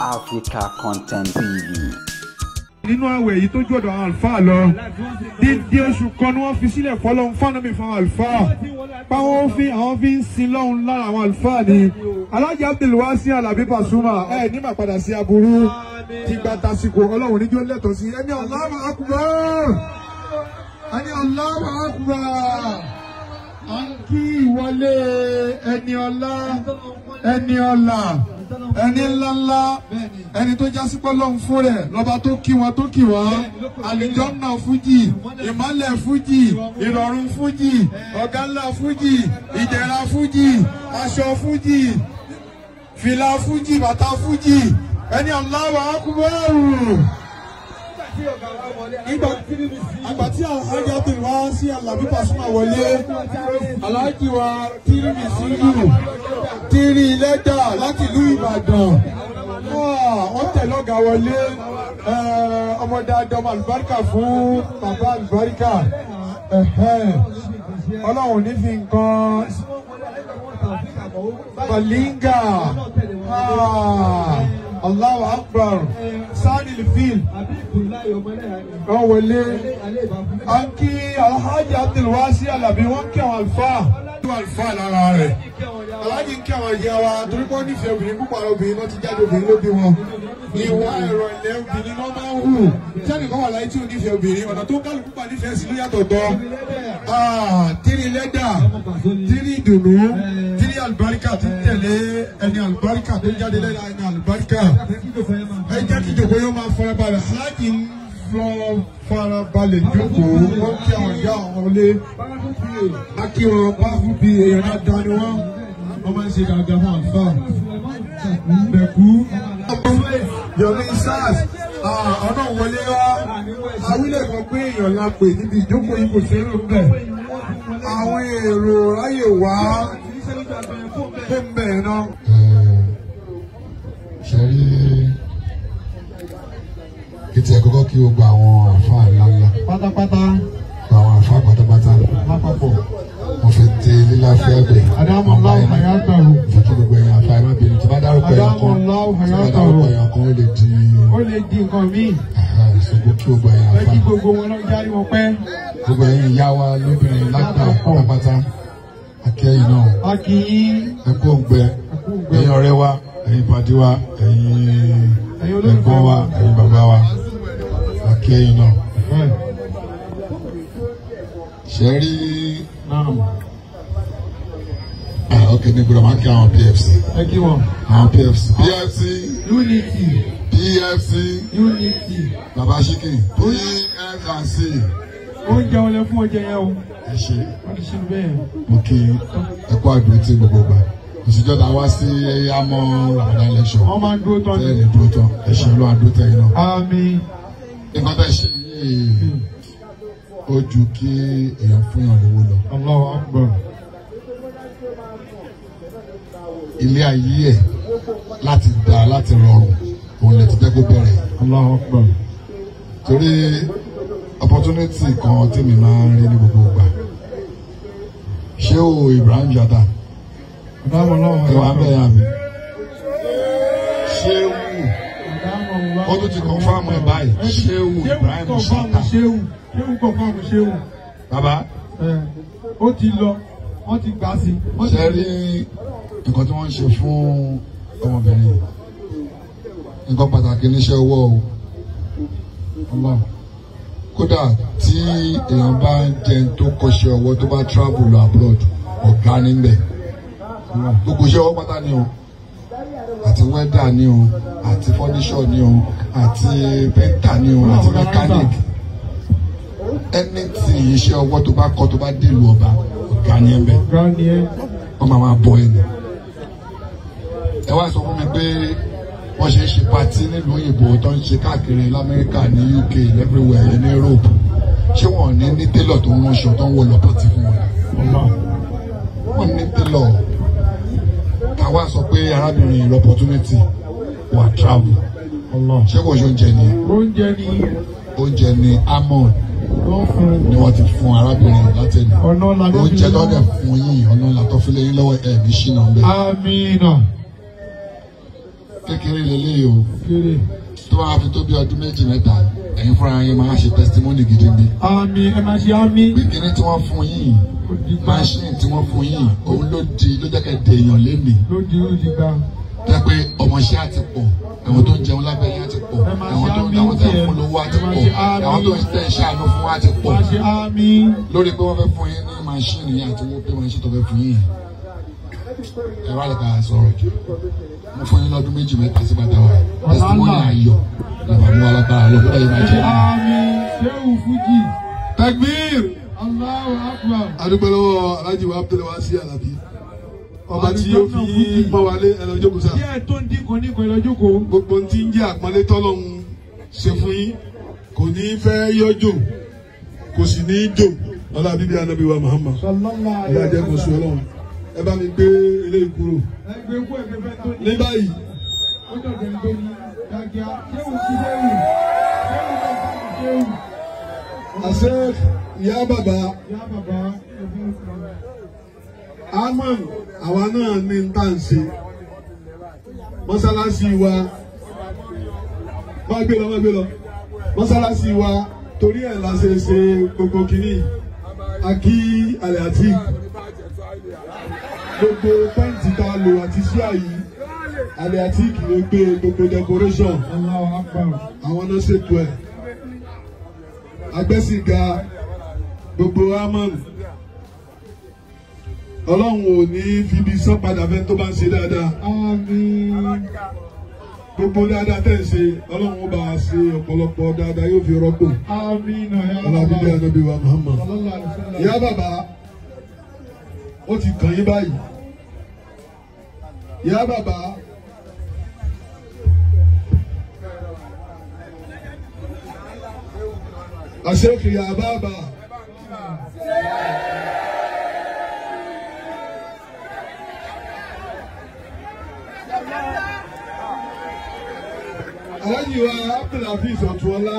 Africa Content TV. Nínú àwẹ̀ yìí tó jọ̀dọ̀ àwọn àlùfáà lọ, dídí oṣù kan ni wọ́n fi sílẹ̀ fọlọ́hún fánàmì fún àwọn àlùfáà, báwọn fi àwọn fi ń sin lọ́hún lára àwọn àlùfáà ni. Alhaji Abdulwasi Alabi Pasuma, ẹ ní màá padà sí aburú tìgbà tàsìkò Ọlọ́run níjó lẹ́tọ̀ọ́ sí ẹni. Allahu Akbar, ẹni Allahu Akbar. À ń kí ìwọlé ẹni ọlá, ẹni ọlá, ẹni ńláńlá, ẹni tó jásí pé Ọlọ́run fún rẹ̀ lọ́ba tó kí wọn, tó kí wọn. Àlùjànnà fújì, ìmọ́lẹ̀ fújì, ìrọ̀rùn fújì, ọ̀gá ńlá fújì, ìdẹ̀ra fújì, aṣọ fújì, fìlà fújì, bàtà fújì, ẹni Allahu Akbar. Ìgbà tí Alhaji Abdulwasi Alabi Pasuma wọlé, Alhaji wa Tirmisiyu Tiri lẹ́dà láti ìlú Ìbàdàn, wọ́n tẹ̀ lọ́gàá wọlé. Ọmọ dáadáa, ọmọ àlùbáríkà fún bàbá àlùbáríkà. Ọlọ́run ní fi nǹkan Balinga. Allahu Akbar, Sani Fil wọ́n wọlé. À ń kí Alhaji Abdulwasi Alabi, wọ́n kí àwọn àlùfáà tó àlùfáà lára rẹ̀. Alhaji ń kí àwọn ìyá wa torí pé wọ́n nífẹ̀ẹ́ obìnrin púpọ̀. Àwọn obìnrin náà ti jáde, obìnrin ló bí wọn. Ìwà ẹ̀rọ ilẹ̀ obìnrin náà máa ń hù. Sẹ́ni kan wà láyé tí ò nífẹ̀ẹ́ obìnrin, ọ̀nà tó kálukú pa nífẹ̀ẹ́ sí ló yàtọ̀ tọ́. Tírí lẹ́dà, tírí ìdùnnú, tírí àlùbáríkà tí ń tẹ̀lé ẹni àlùbáríkà tó ń jáde lẹ́yìn ẹni àlùbáríkà. Ẹ jẹ́ kí ìjòkó yóò máa farabalẹ̀. Alhaji ń lọ farabalẹ̀ jókòó, wọ́n kí àwọn ìyá àwọn ọlé. Akíwọn bá fún bí èèyàn náà dání wọ́n. Wọ́n máa ń ṣe dáadáa fún àlùfáà. Bẹ̀kú. Yomi SARS, ọ̀nà wọlé wá. Awílẹ̀ kan pé èèyàn la pè níbi ìjókòó yìí, kò sí èrò bẹ̀. Àwọn èrò ráyè wá fún bẹ́ẹ̀ náà. Ṣe rí kí tiẹ̀ kọ́kọ́ kí gbogbo àwọn àfáà ńláńlá pátápátá, àwọn àfáà pátápátá lápapọ̀. Mo fi ti líláfẹ́ bẹ̀. Adamu Allahu hayatahu. Mo fi kí gbogbo ẹ̀yin àfáà. Ẹ má bínú tí bá dárúkọ ẹ̀yàn kan, Adamu Allahu tí bá hayatahu. dárúkọ ẹ̀yàn kan, ó lè di Ó lè di nǹkan míì. Ìṣògo kí gbogbo ẹ̀yin Ẹ kí àfáà, gbogbo wọn lọ jáde wọn pẹ́. Gbogbo ẹ̀yin ìyá wa lóbìnrin lágbà pátápátá, akẹ́yìn náà. A kì í Ẹ kú òǹgbẹ, ẹ̀yin ọ̀rẹ́ wa, ẹ̀yin pàdé wa, ẹ̀yin Ẹ̀yin olólùfẹ́ ẹ̀gbọ́n wa, ẹ̀yin bàbá wa, akẹ́yìn náà. Ṣe rí? Naam. Ok, ní gbọ́dọ̀ máa kí àwọn PFC. Ẹ kí wọn. Àwọn PFC, PFC. Unity. PFC. Unity. Bàbá Ṣíkì, PFC. Oúnjẹ wọn lẹ fún oúnjẹ yẹn o. Ẹ ṣe. Wọ́n ti ṣe bẹ́ẹ̀. Mo kí ẹ kú àdúró tí gbogbo gbà òṣìṣẹ́ ta wá sí amọ̀ Ramadan lecture. Wọ́n máa ń dúró tán tẹ́lẹ̀ ni. Lè dúró tán. Ẹ ṣe, Olúwa dúró tẹ́yìn náà. Àmín. Nǹkan tẹ́ ṣe yìí, ó ju kí èèyàn fún yàn lówó lọ. Allahu Akbar. Ilé ayé ẹ̀ láti dá láti rọrùn, òun lè ti jẹ́ kó bẹ̀rẹ̀. Allahu Akbar. Torí opportunity kan tí mi máa ń rí ní gbogbo ìgbà, ṣé o Ibrahim Chatta? Adamu Allahu Ẹ wà bẹ́ẹ̀ yà mí, ṣé wù Adamu ó tún ti confirm ẹ̀ báyìí, ṣé wù Ibrahim Chatta? Ṣéwù Ṣéwù confirm Ṣéwù. Bàbá. Ẹ ó ti lọ, wọ́n ti gbà sí. Wọ́n ti Ṣe rí nǹkan tí wọ́n ń ṣe fún ọmọbìnrin yìí? Nǹkan pàtàkì níṣẹ́ ọwọ́ o. Allah. Kódà tí èèyàn bá ń jẹun tó kọ́ṣẹ́ ọwọ́, tó bá travel lọ abroad, ọ̀gá níbẹ̀. Gbogbo iṣẹ́ ọwọ́ pátá ni o, àti welder ni o, àti furniture ni o, àti painter ni o, àti mechanic, anything iṣẹ́ ọwọ́ tó bá kọ́, tó bá dé ìlú ọba, ọ̀gá ní ẹ̀bẹ̀. Ọ̀gá ni ẹ. Wọ́n máa máa bọ ẹni. Ẹ wá sọ fún mi pé wọ́n ṣe ń ṣe party nílùú òyìnbó tó ń ṣe káàkiri lamẹ́ríkà, ní UK, everywhere, ní Europe, ṣé wọ́n ní ní tailor tó ń ránṣọ tó ń wọ̀ lọ party fún wọn? Allah. Wọ́n ní tailor. Káwá sọ pé arábìnrin yìí opportunity wà travel. Allah. Ṣé kò ṣe oúnjẹ ni? Oúnjẹ ni. Oúnjẹ ni amon Wọ́n fún ni wọ́n ti fún arábìnrin láti ẹnu. Ọ̀nà làdó fi Oúnjẹ lé tó dẹ̀ fún yín, ọ̀nà làtọ́ fi lé yín lọ́wọ́, ẹ̀ ní ṣìnà ń bẹ̀. Amina. Kékeré lélẹ́yìí o. Tó bá fi tó bí ọdún méjì mẹ́ta, ẹ̀yin fúnra yín máa ṣe testimony gidi ni. Àmín, ẹ máa ṣe àmín. Pé kíní tí wọ́n fún yín, machine tí wọ́n fún yín, òun ló di ló jẹ́ kẹ́ dèèyàn lénìí. Ló di ó di gba. Jẹ́ pé ọmọọṣẹ́ á ti pọ̀, àwọn tó ń jẹun lábẹ́ yín á ti pọ̀, àwọn tó ń àwọn tẹ̀ ń fún lówó á ti pọ̀, àwọn tó ń tẹ̀ ń ṣàánú fún á ti pọ̀. Máa ṣe àmín. Lórí pé wọ́n fẹ́ fún yín ní machine yẹn àti owó pé machine tó fẹ́ fún yín yẹn. Ẹ wá lè ká sọ̀rọ̀ jù. Mo fún yín lọ́dún méjì mẹ́ta sí bàtà wa. Testimony ayọ̀ làbà mú alágbára lọ kódà yìí máa jẹ́. Àmín. Ṣéwù Fújì. Takbir. Allahu Akbar. Adúpẹ́ lọ́wọ́ Alhaji wa Abdulwasi Alabi. Ọba tí yóò fi pọ́n wálé ẹ lọ jókòó sá. Díẹ̀ tó ń dín kan ní kan ẹ lọ jókòó. Gbogbo ohun tí ń jẹ́ àpọ́nlé tọ́lọ́hun ṣe fún yín kò ní fẹ́ yọjò kò sì ní jò ọlá bíbí Ànábì wa Muhammad. Sallallahu Ọlá alaihi jẹ́ kó sùn wasallam. Ọlọ́run. Ẹ bá mi gbé eléyìí kúrò. Ẹgbẹ́ kú ẹgbẹ́ fẹ́ tó ní. Ní báyìí Ó dọ̀dọ̀ ẹni tó ní. Kíákíá. Ṣéwù kí ṣéwù. Ṣéwù náà ṣéwù. àṣẹ ìyá bàbá Yá bàbá. Ẹgbẹ́ fún mi. Amon àwa náà ní n tá n ṣe mọ́sálásí wa má gbé lọ má gbé lọ mọ́sálásí wa torí ẹ̀ la ṣe ṣe gbogbo kínní akí alẹ́ àti gbogbo pẹ́ǹtì tá a lò àti ṣíà yìí alẹ́ àti ló gbé gbogbo decoration Allahu Akbar. àwọn náà ṣètò ẹ̀ agbẹ́sìnga gbogbo Amon ọlọ́run ò ní fibi sán padà fẹ́ tó bá ń ṣe dáadáa Àmín. gbogbo dáadáa tẹ̀ ń ṣe ọlọ́run ó bá a ṣe ọ̀pọ̀lọpọ̀ dáadáa yóò fi rọ́pò Àmín. ọlọ́bíbí Ànábì wa Muhammad. Sallallahu alaihi wasallam. Ìyá bàbá ó ti kàn yín báyìí ìyá bàbá àṣekì ìyá bàbá. Alhaji wa Abdulhafiz Ọ̀túnọlá